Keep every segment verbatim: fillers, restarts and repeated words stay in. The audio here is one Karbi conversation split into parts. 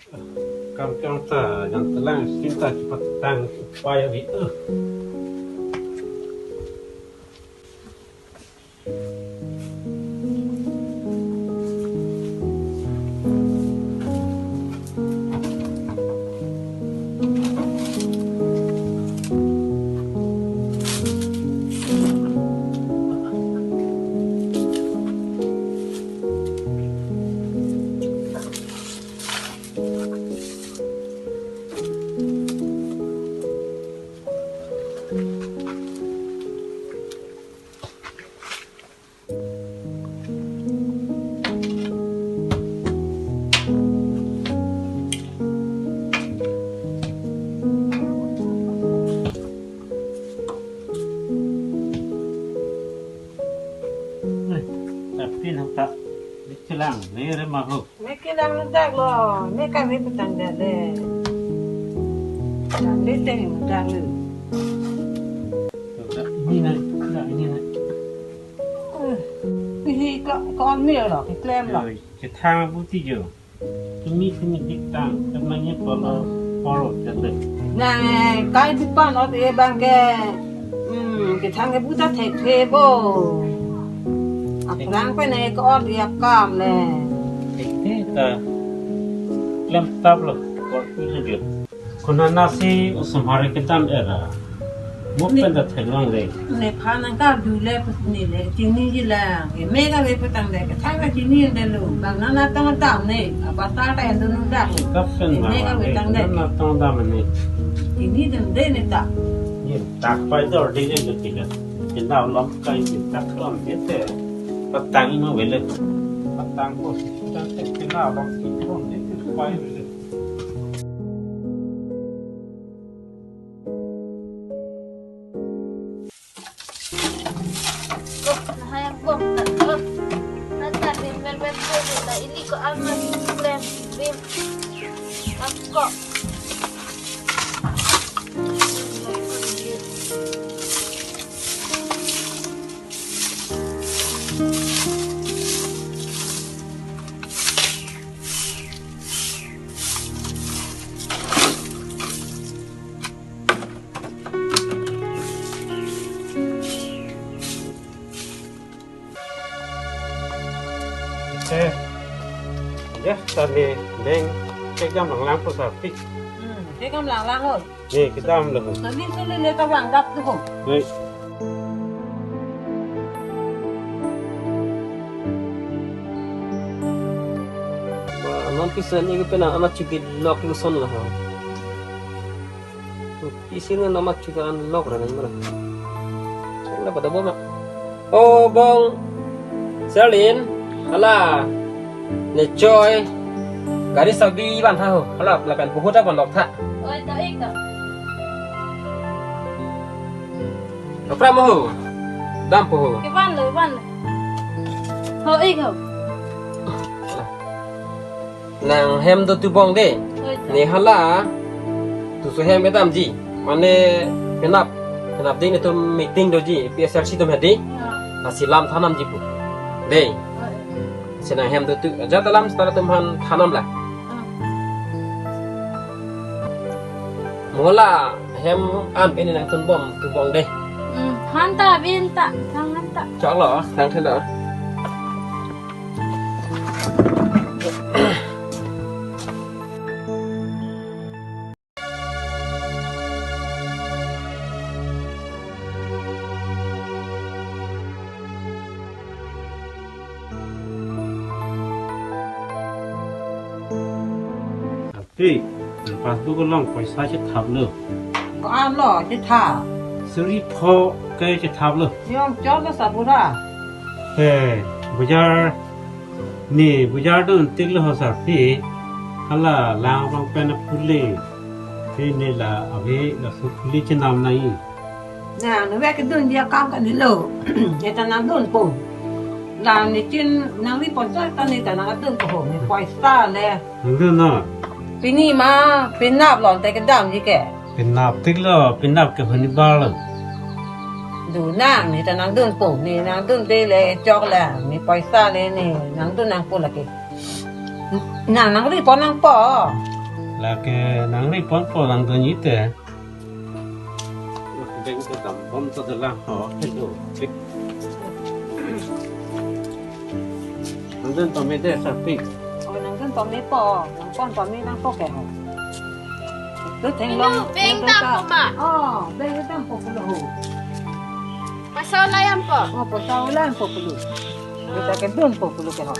Kam kang ta, yang telang sinta cepat tang upaya di. Eh. Tapi nampak dicelang, ni remah. Me kelang dak lo, me kami petang dak le. Kami teng dak le. Dak ini na, dak ini na. Eh, ini ka, ka on me lo, keklem lo. Oi, kethang abuti jo. Tumi tumi dik tang, kemangnya polo, polo dak le. Nang, eh, kai tipan ot e bang ke. Hmm, kethang ke buta thekthe bo. Aphrang pen e ko-ot dia kam le. Thekthe ta. Klem tap lo, ko-ot ini jo. Konat nasi osomar kedam era. Mo pen ta theklong le. Nephan nang kardu le put ni le, chini ji lang. E me kave petang de, kethang ke chini de lo. Bang nana tong dam ne, apa ta ta endo nu dak. Kap pen ma. Me kave tang de. Nana tong dam ne. Chini dem de ne ta. Ye tak pai dor de ne lo tika. Kena lom kai tak lom de te. Patang imo vele. Patang ko si ta te kena lom ki lom de te pai vele. Oh, nahai agbong ta, oh. Nata bin ben ben ko bin ta ili ko ama bin ben bin. Ako. Eh, ya, tadi deng, cek jam lang lang pusar tik. Hmm, cek jam lang lang, oh. Ye, kedam lo. Tadi sini le ta vang dap tu ho. Baik. Wah, non pisa ni ke pena amat chukit lok luson lah. Isi ne namak chuta an lok ra nang mara. Chang na pada bom na. Oh, bong. Serlin. Hala. Ne choi. Gari sabi ban tha ho. Hala, lapen buhu ta ban lok tha. Oi, ta ik ta. Apra mo ho. Dam po ho. Ke ban lo, ban lo. Ho, ik ho. Nang hem do tu bong de. Oi, ta. Ne hala. Tu so hem kedam ji. Mane penap. Penap ding ne tu meeting do ji. P S R C tu medi. Ya. Nasi lam thanam ji pu. De. Oi. Si nang hem do tu. Aja dalam setara tum han thanam la. Ah. Mo la hem an pen nang tun bom tu bong de. Hmm, han ta bin ta. Thang han ta. Chok lo, thang thela. Ati, passbook along poisa chethap lo. Ko-an lo chethap? Suri pho ke chethap lo. Yong chok lo sabura. He, bujar ni bujar dun tik lo ho sarpi. Hala lang bang pen pule. He ne la ave la su pule chenam nai. Na, nu vek kedun dia kam kan lo. Eta nang dun po. La ne chin nang ri pon ta ne ta nang dun po ho. Ne poisa le. Nang dun na. Pini ma, penap lon te kedam ji ke. Penap tik lo, penap ke honi bar lo. Du nang, ne ta nang dun po, ne nang dun de le chok la, ne poisa le ne, nang dun nang po la ke. Nang nang ri po nang po. Lake nangri ponpo nangdun ji te. Beng kedam bom ta dolang ho. Hello. Nangdun pame de Sarpi. Oh, nangdun pamepo. Nangpon pame nangpo ke ho. Tu theklong. Hello, beng kedam po ma? Oh, beng kedampo pulo ho. Poisa ola-an po? Oh, poisa ola-an po pulo. Kita kedunpo pulo ke ho.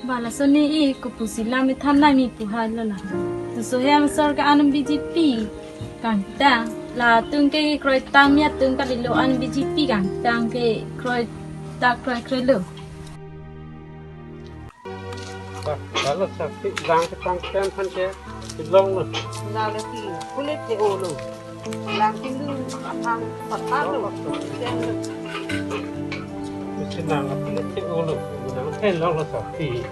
Ba laso ne-e kopusi lam ethan nai mi pu halo la. Toso hem asor ke an B J P kangtang. Latum ke kroitang mi atum kalilo, an B J P kangtang ke kroitak kroikre lo. Ba, ba la Sarpi lang ketang pen aphan ke kelong lo. Lang le ti, kulit ke olo. Lang tindu aphan patalo. Ten lo. Mesti lang kulit ke olo. Nang theklong lo Sarpi.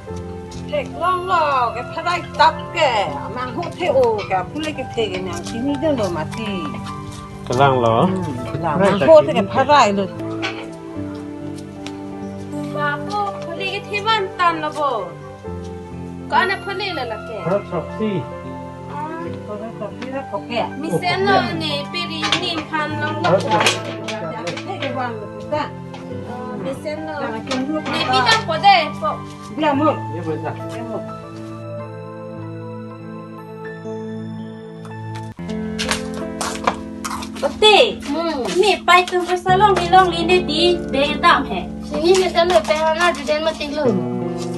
Theklong lo, ke pharai tap ke. Manghu the-o ke, kulit kethe ke nang chini dunlo mati. Kelang lo. Hmm, lang. Pharai manghu tap the ke pharai lo. Bapo, phuli kethe van tan lo bo. Ko-an aphuli le lake? Phara throksi. Ah. Phara throksi ra koke. Mesen lo ne, peri ne phan long lo. Phara throksi. Kethe ke van lo ta. Ah, mesen lo. Jangan cemburu. Ne pi dampo de, po. Dia mo. Dia mo sa. Dia mo. Ote, hmm, ne pai atum poisa longri longri ne di beng dam he. Sini ne tame pe hana duden mati lo.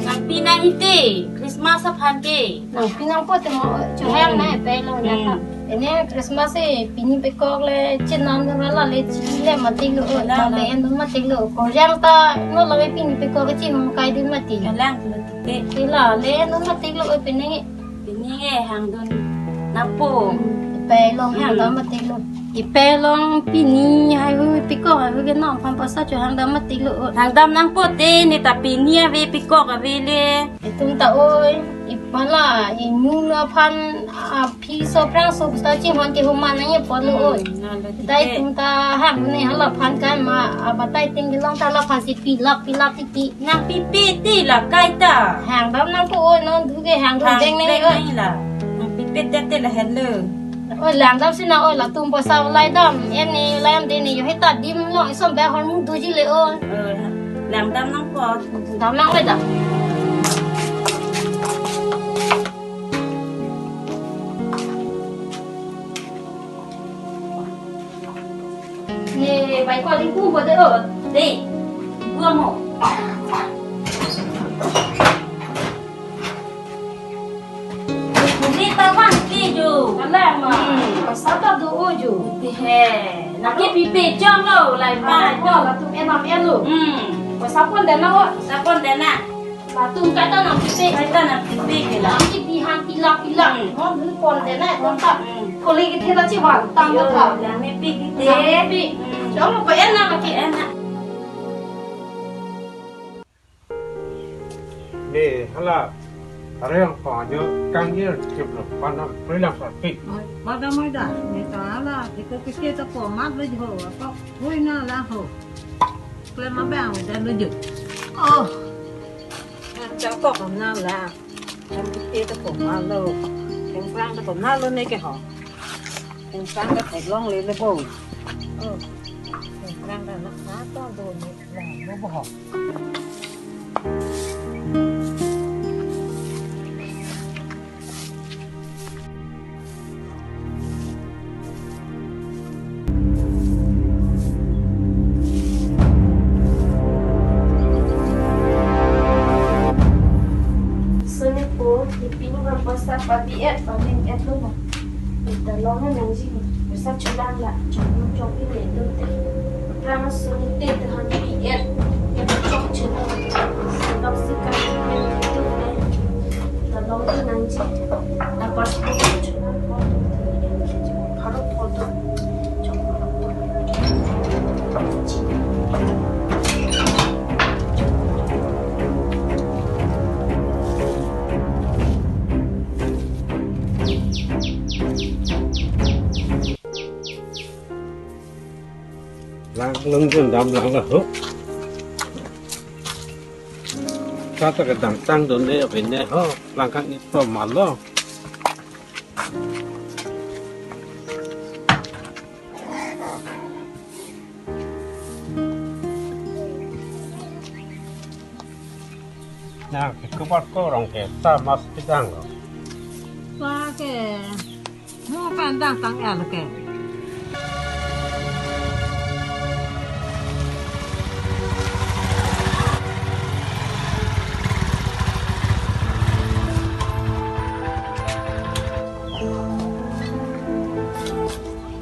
Nangpi nang ite, Christmas aphan ke. Nangpi nangpo te mo, chohang na pe lo na ta. Hmm. Ene Christmas e pini pekok le chenam dun la le chini le mati lo, la, la, le en dun mati lo. Korjang ta no la pini pekok chin kai dun mati. Kalang lo tite. Sila le en dun mati lo, pini. Pini ke hangdun nangpo. Ipe long hangdam mati lo. Ipe long pini haihui pekok haihui ke nangphan poisa chohang dam mati lo. Hangdam nangpo te, ne ta pini ave pekok ave le. Itum ta oi, ipala, inung aphan, aphi so phrang so pusta chimon ke human nangji pulo oi. Hmm, nalo tite. Dai itum ta hang ne hala phan kai ma, abatai ting long ta la phan si pilak pilak titi. Nangpipe te la kaita. Hangdam nangpo oi, non du ke hangdam deng ne oi. La. Nangpipe te te la hello. Oi, langdam si na oi, latum poisa lai dam. En ne lai dam de ne yo heta dim long isom ba hor mu duji le oi. Eh, langdam nangpo. Dam nang oi dam. Ne bai ko ling pu bo de o. De. Gua mo. Ni ta van ki ju. Kalang ma. Hmm. Poisa ta do o ju. Ti he. Nangkepipe jong lo lai pa. Ah, ko latum enam elo. Hmm. Poisa pon dena o. Poisa pon dena. Latum kaita nangpipe. Kaita nangpipe ke la. Nangpi bihan pilak pilak. Hmm. Mon hu pon dena, mon ta. Hmm. Koli kethe ta chivan tang. Yo, ta. Lang ne pi kite. Lang ne pi. Hmm. Chong lo pa en na ma ke. En na. Ne hala. Are yang pa jo kang ye chip lo. Pana prilang sa pi. Mai, mada, mada. Ne ta hala, iko kike ta po mat lo jo. Apa? Hui na la ho. Klem abang dan lo jo. Oh. Chang tok na la. Chang kite ta pom malo. Chang prang ta pom malo ne ke ho. Chang prang ta theklong le le bo. Oh. Chang prang ta na na to do ne la mo bo ho. Sonipo, ne pini bang poisa pabi et, pabi et lo ma. Ita long na nangji, poisa chulang la, chong chong pi ne tu te. Prang soni te te han pi et, ya chong chulang. Sebab si kan pi et tu te. Lang lung jun dam lang la ho. Kata kedang tang dun de apin de ho. Lang kang ni to malo. Na ke kubat ko rong ke ta mas pidang lo. Wa ke. Mo pandang tang el ke.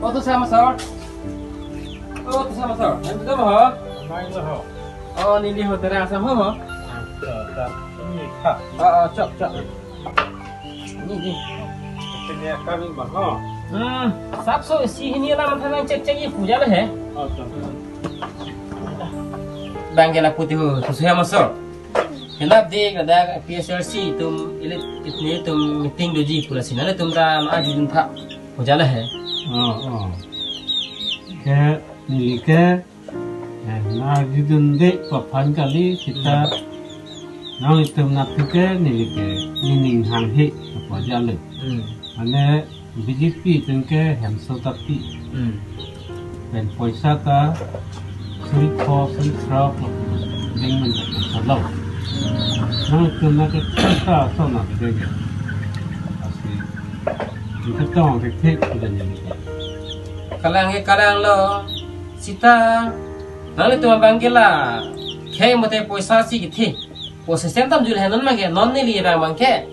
Oh, tu sama sir. Oh, tu sama sir. Yang tu sama ha? Main lo ho. Oh, neli ho tera asam ho ho. Ah, ta, ta. Ini kha. Ah, ah, chop, chop. Ini, ini. Ini kami bang ho. Hmm, sap so si ini lah manthan cek cek i puja lah he. Oh, ta. Bang ke lapu ti ho, susu ya masuk. Kenap di kada P S L C tum ilit itni tum meeting doji pula sina le tum ta na ajudun tha. Puja lah he. Oh, oh. Ke neli ke, eh, na ajudun de paphan kali sita. Hmm. Nanglitum natu ke neli ke nining hanghe puja le. Hmm. Mane B J P atum ke hemso tapi. Hmm. Pen poisa ta suri pho, suri phrok lo. Ding men poisa lo. Nangtum na ke ta so na ke ding. Asi. Ni ke tong ke thek ke dan ni. Kalang ke kalang lo. Sita. Nanglitum abang ke la. Khei mate poisa si kethe. Po system tam jul he non abang ke. Non neli abang abang ke.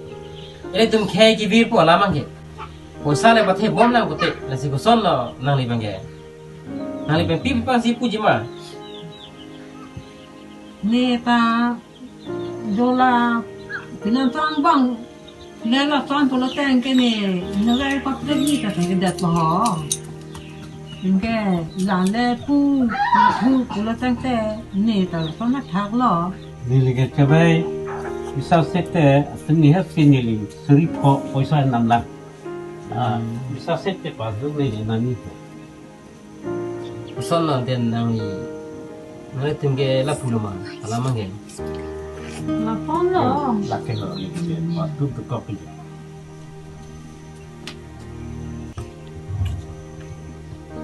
Ilitum khei kevir po alam abang ke. Poisa le pathe bom nang pute, lasi koson lo nangli abang ke. Nangli abang pi pi pang si puji ma. Ne ta dola pinang sang bang. Ne lason pulo tang ke ne, ne le paprek ni ta ke dat ho. Inke la le pu, pu pulo tang te, ne ta lason na thak lo. Neli ke chabai, bisa sete, ateng ni hasi neli, suri pho, poisa nam la. Ah, bisa sete pa du neli nani. Koson lo den nangli. Nangli atum ke lapu lo ma, alam abang ke. Lapon lo. Lake lo ni ke, waktu tu kok ni.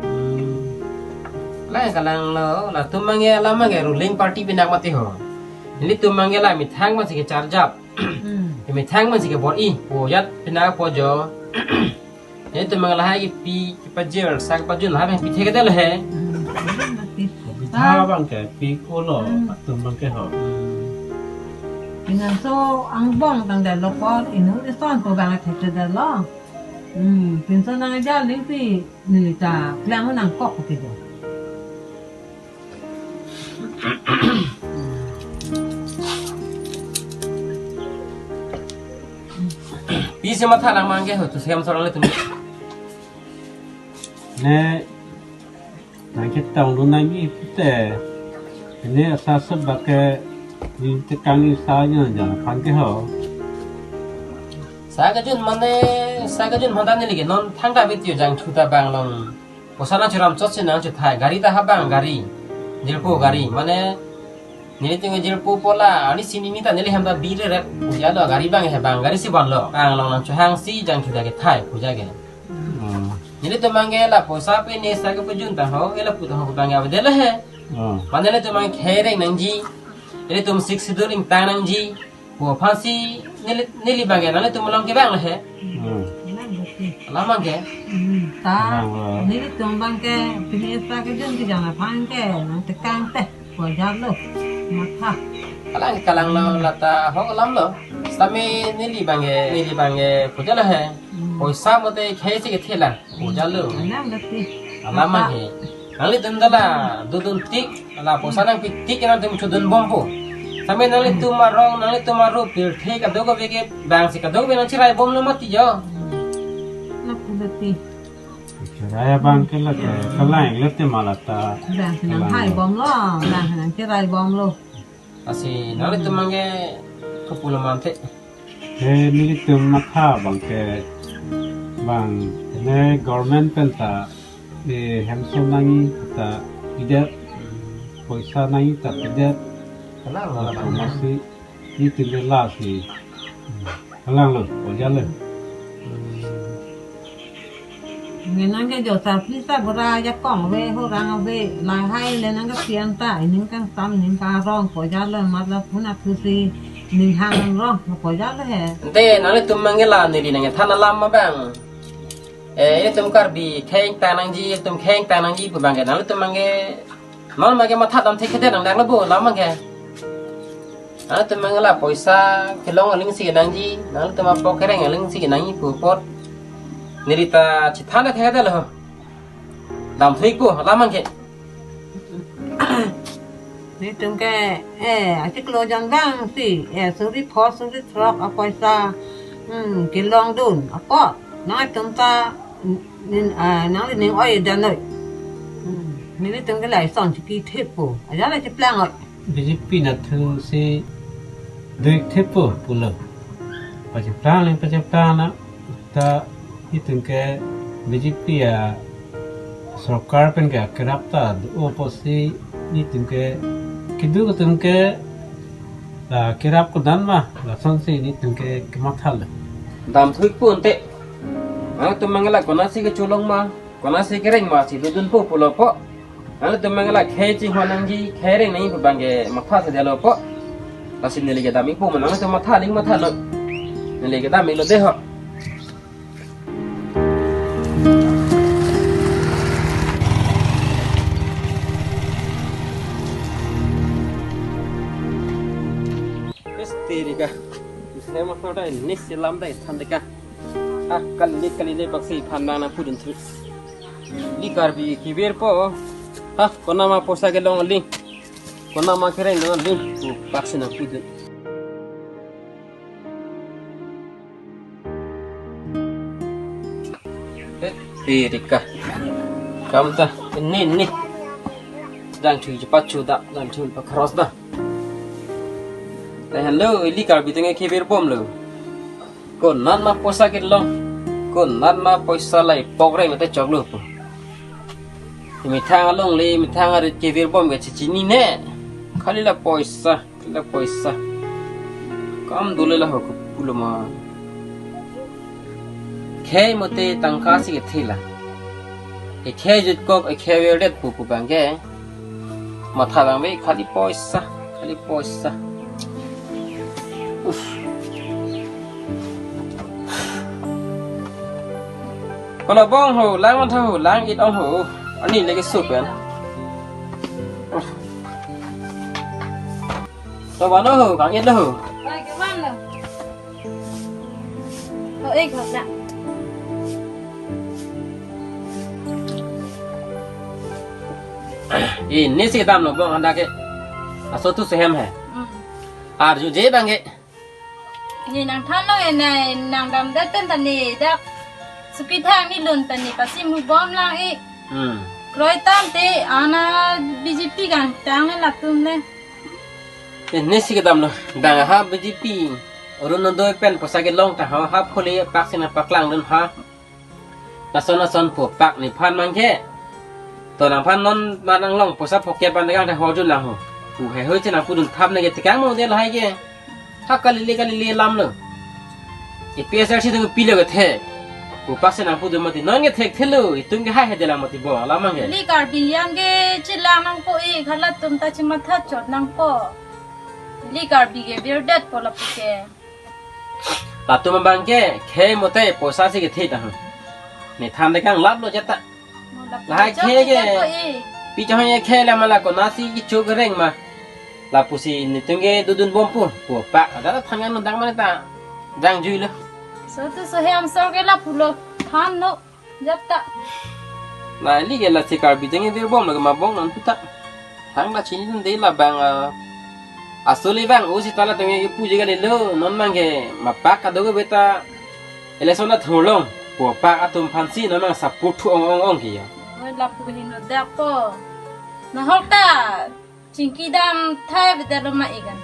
Hmm. Lang kalang lo, latum abang ke alam abang ke ruling party pinak mati ho. Nelitum abang ke la methang masi kecharjap. Hmm. Methang masi kebor-i, po jat pinak po jo. Nelitum abang lahai kepi, kepajir, sa kepajun, lahai abang pithe ke dal he. Hmm. Pitha abang ke, pi ko lo, hmm, atum abang ke ho. Hmm. Pinangso angbong tang dal lo pon, inut ison po abang thek dal lo. Hmm, pinso nang aja ling pi, neli ta klang nang kok ke jo. Pi si matha lang abang ke ho, tu sem sorang le tum. Ne, nang ke tong lu nang i pute. Ini asa sebab ke ni tekang i sa nya jan aphan ke ho. Sa kejun mane, sa kejun mane neli ke non thangta video jangthu ta abang long. Poisa nang churam chot si nang chuthai, gari ta ha abang gari. Jirpo gari, mane nelitum ke jirpo pola, ani sini ni ta neli hem ta bi re re, puja lo gari abang he abang, gari si bon lo. Ang long nang chuhang si jangthu ta kethai, puja ke. Hmm. Nelitum abang ke la poisa pen ne sa kepajun ta ho, ke lapu ta ho abang ke ave dal he. Hmm. Mane nelitum abang ke reng nangji, nelitum Sixth Schedule ingtang nangji. Pu aphan si neli, neli abang ke, nanglitum along ke abang he. Hmm. Alam abang ke. Hmm, ta, alam, ah, nelitum abang ke, pini sa kejun kejang aphan ke, nang tekang te, wajar lo, matha. Kalang, kalang lo, lata, ho alam lo. Sami neli abang ke, neli abang ke, puja lo he. Hmm. Poisa mate khei si kethe la. Puja lo. Alam abang he. Nanglitum dala, dudun tik, la poisa nangpi tik nangtum chudun bom po. Tame nanglitum arong, nanglitum aru pirthe kadokave ke bang si kadokave nangcherai bomlo mati jo. Nang pulo ti. Cherai abang ke lake kalang le te malata. Bang si nangchai bomlo, bang si nangcherai bomlo. Lasi nanglitum abang ke kopulo mante. He nelitum matha abang ke bang ne government pen ta, eh, hemso nangji ta pidet, poisa nangji ta pidet. Kalang lo, kalang. Masi nelitum ke lasi. Kalang lo, oja lo. Ngenang ke jo sarpi sa bura jakong ave, hurang ave, lahai le nang ke pian ta, ining kangsam, ining karong, ko ja le mat la puna kusi, ining hang rong, ko ja le he. Ante, nanglitum abang ke la neli nangthan alam abang. Eh, ilitum Karbi khei ingtang nangji, ilitum khei ingtang nangji pu abang ke, nanglitum abang ke, non abang ke matha dam thekthedet nangdang lo bo, alam abang ke. Nanglitum abang ke la poisa kelong aling si kenangji, nanglitum apok kereng aling si kenangji pu apot. Neli ta chethan thekthedet lo. Damthu-ik po, alam abang ke. Nelitum ke, eh, achiklo jon abang si, eh, suri pho, suri throk apoisa, hmm, kelongdun apot. Nangtum ta, nin, ah, nangli ning oi dan noi. Hmm, nelitum ke lason chiki thip po. Aja la chiplang oi. B J P nathu si do-ik thip po pulo. Pachiplang ling pachiplang na ta itum ke B J P a-sorkar pen ke kerap ta do-o pusi itum ke kedo atum ke, ah, kerap kodan ma lason si itum ke kemathalo. Damthu-ik po ante. Nangtum abang ke la konatsi kecholong ma, konatsi kereng ma si dodun po pulo po. Nangtum abang ke la khei chinghon nangji, khei reng nangji pu abang ke matha si delo po. Lasi neli ke dam-ik po ma, nangtum matha aling matha lo. Neli ke dam-ik lo de ho. Terika. Saya mau tahu dah ini silam dah than deka. Ah, kali kali le paksi phan nang nangpudun thu. Ili Karbi kevir po. Ha, konat ma poisa kelong aling, konat ma kereng dun aling pu paksi nangpudun. Eh, Terika. Kam ta, ini, ini. Jangthu cepat chuda, jangthu pakros da. Eh, hello, ili Karbi tenge kevir bomlo. Konat ma poisa kelong, konat ma poisa la ipok reng te choklo po. Methang along le, methang arit kevir bom ke chechinine. Khali la poisa, khali la poisa. Kam dole la ho ko pulo ma. Khei mote tangka si kethe la. Ekhei jutkok, ekhei verdet pu pu abang ke. Matha abang ave khali poisa, khali poisa. Uff. Kola bong ho, lang matha ho, lang-it ong ho. Ani lagi sup kan. Uff. To mano ho, kang-it lo ho. Oi, ke mano? Oh, eh, kau nak. Ini si kedam lo bong anda ke. Aso tu sehem he. Hmm. Arju je abang ke. Ni nangthan lo, eh, nai nangdamdet pen ta ni dak. Supi thang ni lun ta ni pasim hu bom lang i. Hmm. Kroi tangte ana B J P kangtang le latum le. Eh, ini si kedam lo. Dang ha B J P. Orunodoi pen poisa kelong ta ha, ha phuli pak sina paklang dun ha. Lason lason pu pak nephan abang ke. To nangphan non ma nanglong poisa pocket ban degang te hojun lang ho. Pu he hoi che nangpudun thap ne ke tekang mo de lahai ke. Ha kali le kali le lam lo. A P S R C tu pilo kethe. Pu pak si nangpudun mati non ke thekthelo. Itum ke hai he de lang mati bo alam abang ke. Ili Karbi yang ke chelang nangpo, eh, khalatum ta chematha chot nangpo. Ili Karbi ke verdet po lapu ke. Latum abang ke, khei mote poisa si kethe ta. Ni than de kang lap lo jata. Lahai khei ke. Pi chahang ye khei la mala konatsi kecho kereng ma. Lapusi nitum ke dodun bom pu, pu pak. Ada la than ngan dang mane ta. Jangjuilo. So tu so he am so ke lapu lo. Than no. Jap ta. Na ili ke la si Karbi tenge vir bom lagi ma bong non puta. Hang la chinidunde la abang, ah, Asuli bang, usi tala tong ke puji kali lo, non mang ke mapak kado ke beta election na thurlong, pu apak atum aphansi non mang support thu ong ong ong ke ya. Oi, lapu hino dak po. Nahok ta chingki damthai bidar lo ma ikan.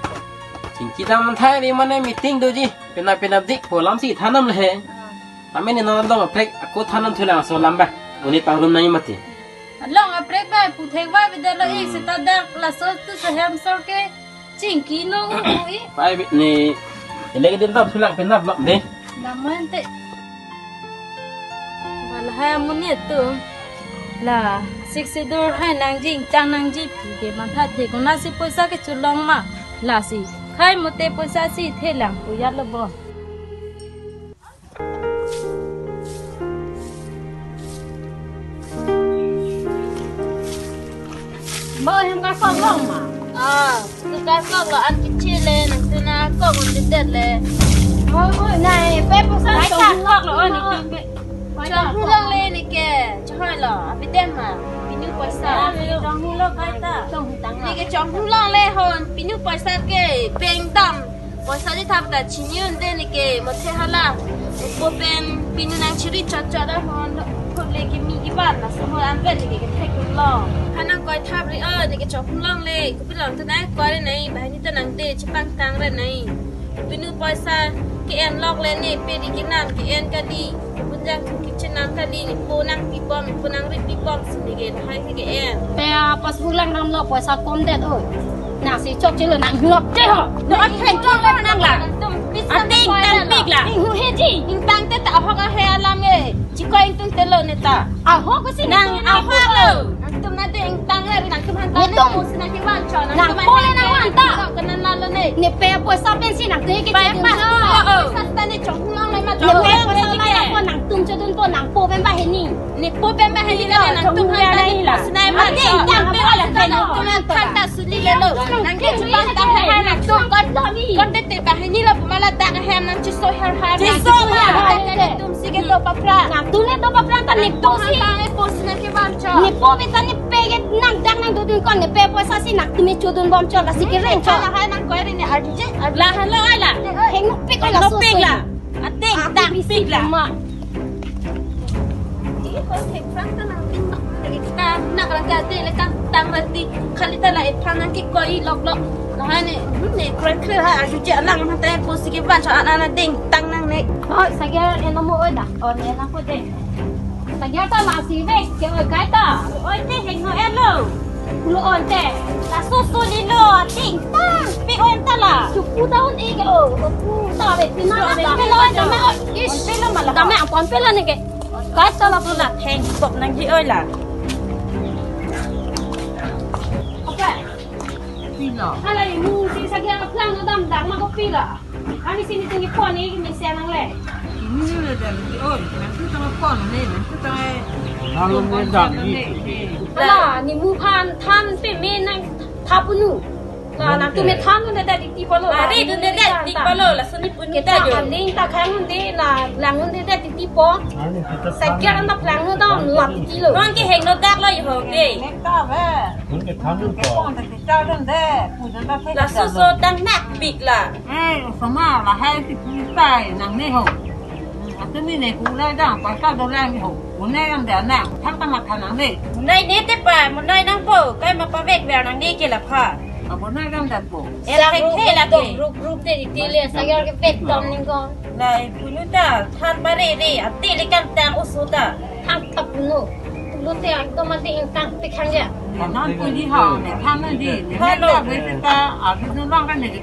Chingki damthai bi mane meeting doji, penap penapdik pu alamsi thanam le he. Ah. Amen ni non dong aprek ako thanam thulang so lamba. Uni pangrum nai mati. Along aprek bai puthek bai bidar lo i, hmm, seta dak laso tu sehem sor ke chingki nong ui. Pai bi ni elek din tam thulang penap lok de. Naman te. Wala hai amun ni tu. La, Sixth Schedule hai nangji, chang nangji pu ke mantha the, konasi poisa kecholong ma. Lasi khai mote poisa si thelang pu ya lo bo. Bo hem karkok long ma? Ah, tu karkok lo an kichi le, nang tu na kok un titet le. Oh, oh, nai, pe poisa. Nai chong karkok lo, oh, ni tu pe. Chonghulong le neke, chonghoi lo, abidem ma, pinu poisa. Ah, chonghulong kaita. Chonghutang lo. Neke chonghulong le hon, pinu poisa ke, bank dam. Poisa di thap ta chini un de neke, mothe hala. Upo pen, pinu nang chiri chot chot a hon, khut le kimi kiban, na semua an pen neke kethek lo. Hanang koi thap ri o, neke chonghulong le, kopi long tu nai, koi le nai, bahini ta nang de, chepangtang le nai. Pinu poisa ke-en lok le ne, pe di kinam ke-en kali. Punjang thu kichenam kali, ne po nangpi bom, ne po nangripi bom si neke lahai si ke-en. Pe a passbook lang nam lo poisa kom det oi. Nangsi chokche lo nang lok te ho. No, a thek chok lo nang la. Ating tang pik la. Inghu he ji. Ingtang te ta ahok ahe alam e. Chikoi ingtung te lo ne ta. Ahok si nang ahok lo. Nangtum na ding tang le, nangtum han ta ne, netum po si nang kivan chon, nang nangtum po le nang han ta. Kanan lalo ne. Ne pe poisa pensi nangtum ke pai chedun pa po. Poisa ta ne chonghulong le ma. Ne pe poisa pai la po nangtum chedun po, nang po pen ba hini. Ne po pen ba hini ka nangtum han ta ne la. Sinai ma. Ate nang pe la nangtum han ta suli le lo. Nang ke chupang ta hai nangtum kon lo mi. Kon te te ba hini lo pu ma la dak hem nang chiso her har. Chiso ma. Nangtum si ke do papra. Nangtum le do papra ta ne po si. Nangtum han ta ne po si nang kivan. Ne po beta ne pe ke nang dak nang dodun kon ne pe poisa si nangtum me chodun bom chot lasi kereng chot. Hala hai nang koi ri ne arju je, arju. La halo ai la. Heng nuk pik ai la so pik so la. Ating tang pik la. Ma. Ih, koi thek sang ta nang tin mak ne ta nak rang ka te le tang tang rang ti khali ta la ephan nang ke koi lok lok. La hai ne, hmm, ne kren kre ha arju je alang ma ta poisi kevan chot an an ding tang nang ne. Oh, sagya eno mo oi da. Oh, ne na ko de. Sagya ta lasi vek ke oi kaita. Oi te heng no elo. Lo on te. Laso so ni lo, ting tang. Pi on ta la. Chupu ta on e ke o. Pu ta ve pina la. Pe lo on ta ma. Ish. Pe lo ma la. Ta ma pon pe lo ne ke. Kaita la pu la theng kop nangji oi la. Apa? Pilo. Hala imu si sagya plang no dam dam ma kopi la. Ani sini tinggi pon ni mesen nang le. Ini le dam di oi, nang tu tang pon ni, nang tu tang. Nang le dam di. Hala, ne mu phan than pe me nang thap unu. La, nangtum me than un de di ti polo. La, ri dun de di ti polo, laso ne pun ke ta ta jo. Aning ta khang un de, la, lang un de di ti po. Sagya an ta plang no dam la ti lo. Non ke heng no dak lo yo ho ke. Nek ta ve. Pun ke than un ko. Pon ta ke ta dun de, pu dun ta ke. Laso so tang nak pik la. Eh, sama la hai si pu tai nang ne ho. Atumi ne ku lai dang, paisa do lang ho. Monai dam dan nang, thang ta matha nang ne. Monai ne te pa, monai nangpo, kai ma pavek ver nang ne ke la pha. A monai dam dan po. E la thek the la ke. Rup rup te di ti le, sagya ke pet dam ning ko. Lai punu ta, than pare re, ate le kan tang oso ta. Thang ta punu. Punu te ang to ma te ing tang te khang ya. Nan pu di ha, ne than na di, ne ta ve ta, a punu lang kan ne.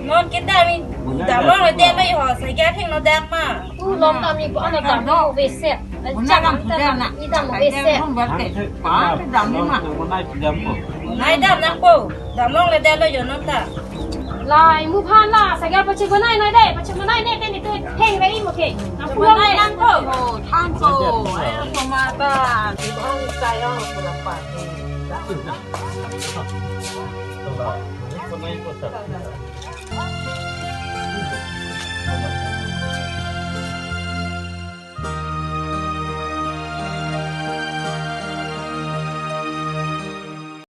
Non kita mi damlong le det lo ho, sagya theng no dak ma. Tu long kami ko ana dam mo veset. Una dam tu dam na. I dam mo veset. Hong ber te. Pa dam ni ma. Nai dam nangpo. Damlong le det lo yo non ta. Lai mu phan la, sagya pache bonai nai de, pache bonai ne te ne tu heng rei mo ke. Nang pulang nangpo. Oh, thank you. Ayo, tomata. Di ko ang tayo, pura pa.